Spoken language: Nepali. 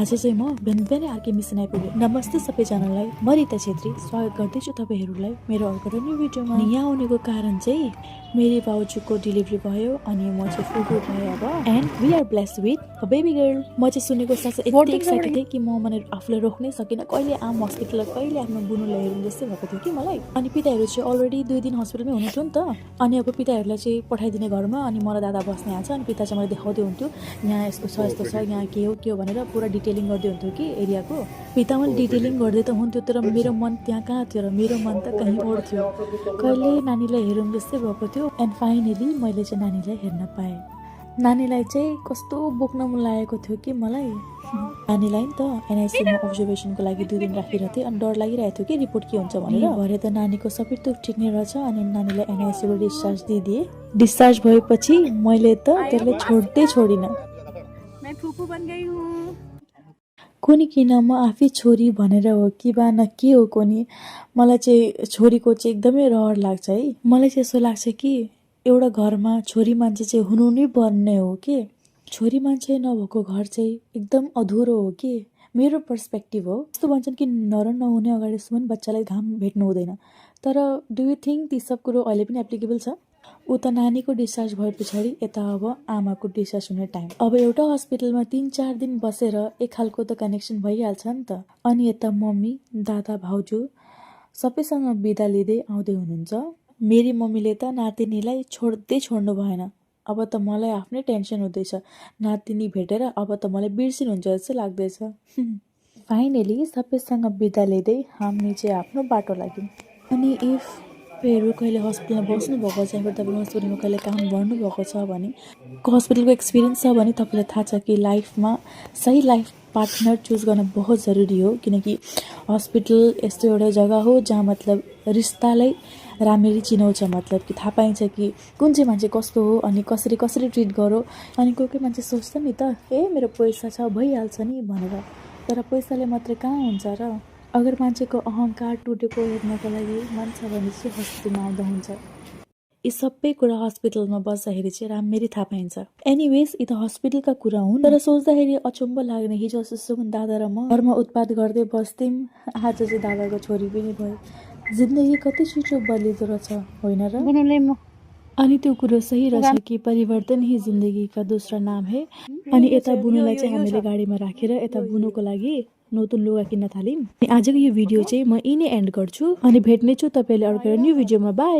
आज चाहिँ म बिहानै अर्कै मिसन आइपुगेँ। नमस्ते सबैजनालाई, म रिता छेत्री स्वागत गर्दैछु तपाईँहरूलाई मेरो अर्को न्यू भिडियोमा। यहाँ आउनेको कारण चाहिँ मेरी भाउजूको डेलिभरी भयो अनि म चाहिँ फुलफिल भएँ अब, and we are blessed with a baby girl. म चाहिँ सुनेको साथ यति एक्साइटेड थिएँ कि म भनेर आफूलाई रोक्नै सकिनँ। कहिले आम हस्पिटल, कहिले आफ्नो बुनुलाई हेर्नु जस्तै भएको थियो कि मलाई। अनि पिताहरू चाहिँ अलरेडी 2 दिन हस्पिटलमै हुनुहुन्थ्यो नि त। अनि अब पिताहरूलाई चाहिँ पठाइदिने घरमा, अनि मलाई दादा बस्ने आएको छ। अनि पिता चाहिँ मलाई देखाउँदै हुन्थ्यो यहाँ यस्तो छ यहाँ के हो भनेर पुरा डिटेलिङ गर्दै हुन्थ्यो कि एरियाको। पिता मैले डिटेलिङ गर्दै त हुन्थ्यो, तर मेरो मन त्यहाँ कहाँ थियो र मेरो मन त कहीँ और थियो। कहिले नानीलाई हेरौँ जस्तै भएको थियो। एन्ड फाइनली मैले चाहिँ नानीलाई हेर्न पाएँ। नानीलाई चाहिँ कस्तो बोक्न मन लागेको थियो कि मलाई। नानीलाई नि त एनआइसीमा अब्जर्भेसनको लागि 2 दिन राखिरहेको थिएँ। अनि डर लागिरहेको थियो कि रिपोर्ट के हुन्छ भनेर। भरे त नानीको सबै थोक ठिक नै रहेछ। अनि नानीलाई एनआइसीको डिस्चार्ज दिइदिएँ। डिस्चार्ज भएपछि मैले त त्यसलाई छोड्दै छोडिनँ। मैं फूफू बन गई हूँ। कुनी किन म आफै छोरी भनेर हो कि बा न के हो कुनी, मलाई चाहिँ छोरीको चाहिँ एकदमै रहर लाग्छ है। मलाई चाहिँ यस्तो लाग्छ कि एउटा घरमा छोरी मान्छे चाहिँ हुनु नै पर्ने हो कि छोरी मान्छे नभएको घर चाहिँ एकदम अधुरो हो कि मेरो पर्सपेक्टिभ हो। यस्तो भन्छन् कि नर नहुने अगाडिसम्म बच्चालाई घाम भेट्नु हुँदैन। तर डु यु थिङ्क ती सब कुरो अहिले पनि एप्लिकेबल छ? उता नानीको डिस्चार्ज भए पछाडि यता अब आमाको डिस्चार्ज हुने टाइम। अब एउटा हस्पिटलमा 3-4 दिन बसेर एक खालको त कनेक्सन भइहाल्छ नि त। अनि यता मम्मी, दादा, भाउजू सबैसँग बिदा लिँदै आउँदै हुनुहुन्छ। मेरी मम्मीले त नातिनीलाई छोड्नु भएन। अब त मलाई आफ्नै टेन्सन हुँदैछ। नातिनी भेटेर अब त मलाई बिर्सिनुहुन्छ जस्तो लाग्दैछ। फाइनली सबैसँग बिदा लिँदै हामी चाहिँ आफ्नो बाटो लाग्यौँ। अनि इफ तपाईँहरू कहिले हस्पिटलमा बस्नुभएको छ, या तपाईँको हस्पिटलमा कहिले काम गर्नुभएको छ भने, हस्पिटलको एक्सपिरियन्स छ भने तपाईँलाई थाहा छ कि लाइफमा सही लाइफ पार्टनर चुज गर्न बहुत जरुरी हो। किनकि हस्पिटल यस्तो एउटा जग्गा हो जहाँ मतलब रिस्तालाई राम्ररी चिनाउँछ। मतलब कि थाहा पाइन्छ कि कुन चाहिँ मान्छे कस्तो हो अनि कसरी ट्रिट गरो। अनि कोही मान्छे सोच्छ नि त मेरो पैसा छ भइहाल्छ नि भनेर, तर पैसाले मात्रै कहाँ हुन्छ र। अगर मान्छेको अहङ्कार टुटेको हेर्नको लागि मन छ भने चाहिँ हस्पिटलमा आउँदा हुन्छ। यी सबै कुरा हस्पिटलमा बस्दाखेरि चाहिँ राम्ररी थाहा पाइन्छ। एनिवेज यी त हस्पिटलका कुरा हुन्, तर सोच्दाखेरि अचम्म लाग्ने हिजो अस्ति दादा र म घरमा उत्पात गर्दै बस्थ्यौँ। आज चाहिँ दादाको छोरी पनि भयो। जिन्दगी कति छिटो बदलिँदो रहेछ होइन र? अनि त्यो कुरो सही रहेछ कि परिवर्तन ही जिन्दगी का दूसरा नाम है। अनि यता बुनुलाई चाहिँ हामीले गाडीमा राखेर यता बुनुको लागि नতুन लुगा किन्न थाल्यौँ। आजको यो भिडियो चाहिँ म यही नै एन्ड गर्छु। अनि भेट्नेछु तपाईँले अर्को न्यू भिडियोमा। बाई।